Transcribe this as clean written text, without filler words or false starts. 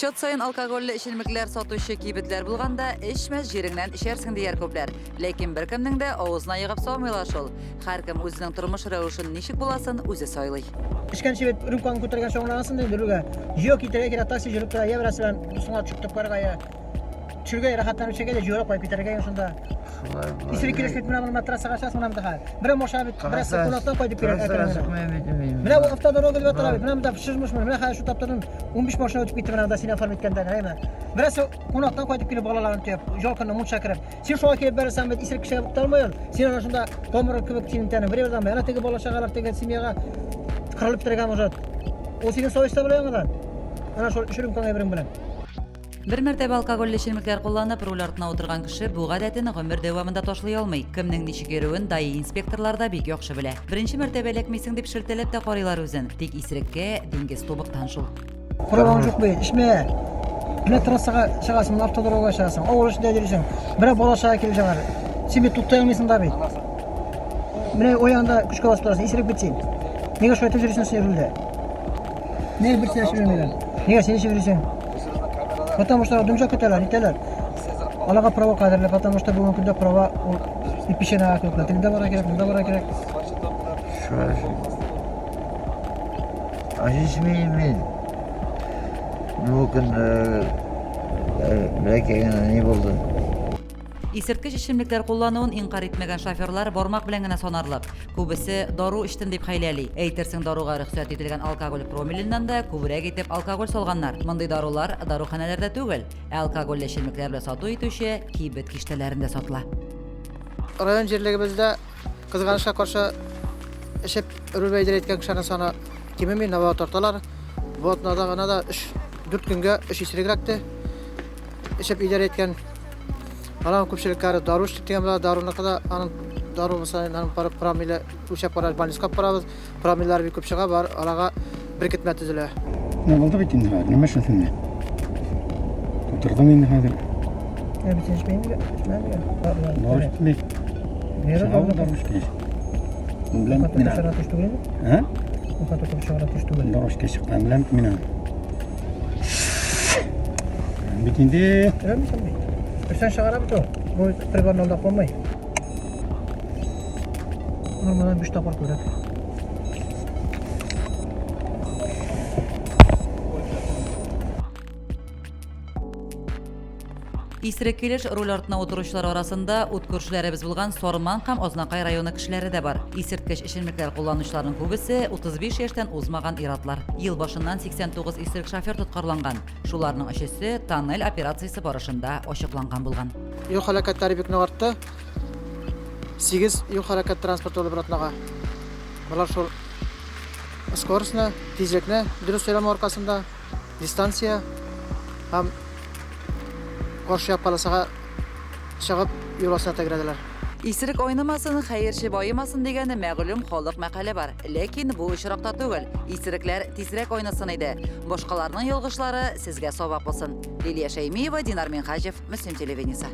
Чат саен алкогольле эчемлекләр сатучы кибетләр булганда, эчмәс җиреңнән эчәрсең дияр күпләр. Ләкин беркемнең дә авызына егып салмыйлар шул. Һәркем үзенең тормыш рәвешен ничек буласын үзе сайлый. Эчкәнче бит рюмканы күтәргәнче аңлагансың инде рульгә. Җыю китәргә кирәк, такси йөреп тора, я берәрсе белән дустыңа төшеп тә куярга, я төшергә, рәхәтләнеп эчәргә дә җыюрак куеп китәргә шунда. Шулай була. Исерек килеш бит менә моны трассага чыгасың, менә монда. Берәр машина бит, берәрсе кунактан кайтып килә. Трассага чыкмыйм бит мин. Менә бу автодорога дип атала бит. Менә монда шыжмыш менә хәзер шул таптырдым. 15 машина үтеп китте менә монда син оформить иткәндә, әйме. Берәрсе кунактан кайтып килеп балаларын төяп, ял көнне мунча кереп. Син шуңа килеп бәрелсәң бит исерек кешегә тукталмый ул. Син ана шунда комыр кебек синең тәнең бер бердән әнә теге бала чагалар теге семьяга кырылып бетергән может. Ул синең совестьта була яңадан. Ана шул өч рюмкаң әйберең белән. Бер мәртәбә алкогольле эчемлекләр кулланып, руль артына утырган кеше бу гадәтен гомер дәвамында ташлый алмый. Кемнең ничек йөрүен ДАИ инспекторлары да бик яхшы белә. Беренче мәртәбә эләкмисең дип шелтәләп тә карыйлар үзен. Тик исереккә диңгез тубыктан шул. Праваң юк бит, эчмә. Менә трассага чыгасың, менә автодорогага чыгасың, авыл эчендә йөрисең. Берәр бала чага килеп чыгар. Син бит туктый алмыйсың да бит. Менә оянда көчкә басып торасың, исерек бит син. Нигә шулай итеп йөрисең син рульдә? Нигә бер сәгать йөрмиләр? Нигә син эчеп йөрисең? Потому что дымжа көтәләр, итәләр. Аларга права кадерле, потому что бүгенге көндә права ул ипишенә кебек. Тегендә барырга кирәк, монда барырга кирәк. Шулай. Ачышмыйм мин. Бу көн бәләкәй генә ни булды. Исерткеч эчемлекләр куллануын инкарь итмәгән шоферлар бармак белән генә санарлык. Күбесе дару эчтем дип хәйләли. Әйтерсең, даруга рөхсәт ителгән алкоголь промиленнән дә күбрәк итеп алкоголь салганнар. Мондый дарулар даруханәләрдә түгел, ә алкогольле эчемлекләр белән сату итүче кибет киштәләрендә сатыла. Район җирлегебездә Кызганычка каршы, эчеп руль бәйдер әйткән кешеләрнең саны кимеми, наоборот арталар. Бу атнада гына да 3-4 көнгә 3 исерек эләкте. Эчеп идарә иткән. Аның күпчелекләре дару эчтек дигән була. Даруныкы да аның дару булса, аның барып промилле үлчәп карар, больницага алып барабыз. Промиллар бик күп чыга, бар арага беркетмә төзелә. Менә булды бит инде хәзер, нимә эшләсен инде? Тутырдым инде хәзер. Ә бит эчмәйм дигән, эчмәм дигән. Дару эчтем бит. Чыга дару эчкәч. Беләм бит мин аны. Чыгара төш түгел. Ә? Уха тотып чыгара төш түгел. Дару эчкәч чыккан, беләм бит мин аны. Бит инде. Беләмсең бит. Берсен чыгара бит ул. Бу приборны алдап булмый. Нормадан 5 тапкыр күбрәк. Исерек килеш руль артына утыручылар арасында ут күршеләребез булган Сарман һәм Азнакай районы кешеләре дә бар. Исерткеч эчемлекләр кулланучыларның күбесе 35 яшьтән узмаган ир-атлар. Ел башыннан 89 исерек шофер тоткарланган. Шуларның өчесе тоннель операциясе барышында ачыкланган булган. Юл һәлакәтләре бик нык артты. 8 юл хәрәкәт транспорты булды бер атнага. Болар шул скоростьны, тизлекне дөрес сайламау аркасында, дистанция һәм каршы як полосага чыгып юл астына тәгәрәделәр. Исерек айнымасын, хәерче баемасын дигән мәгълүм халык мәкале бар. Ләкин бу очракта түгел. Исерекләр тизрәк айнысын иде. Башкаларның ялгышлары сезгә сабак булсын. Лилия Шәймиева, Динар Минһаҗев, Мөслим телевидениесе.